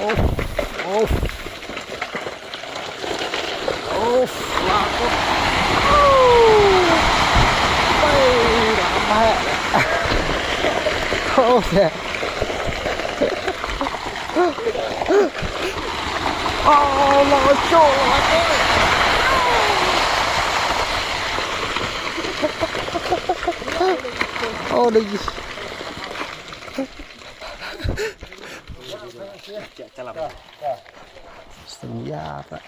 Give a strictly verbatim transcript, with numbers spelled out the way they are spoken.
Uff, uff. Uff, la, uff. Bai, la, bai. Uff, ya. Oh, la, show, la, oh, lagi. Setengah, Pak.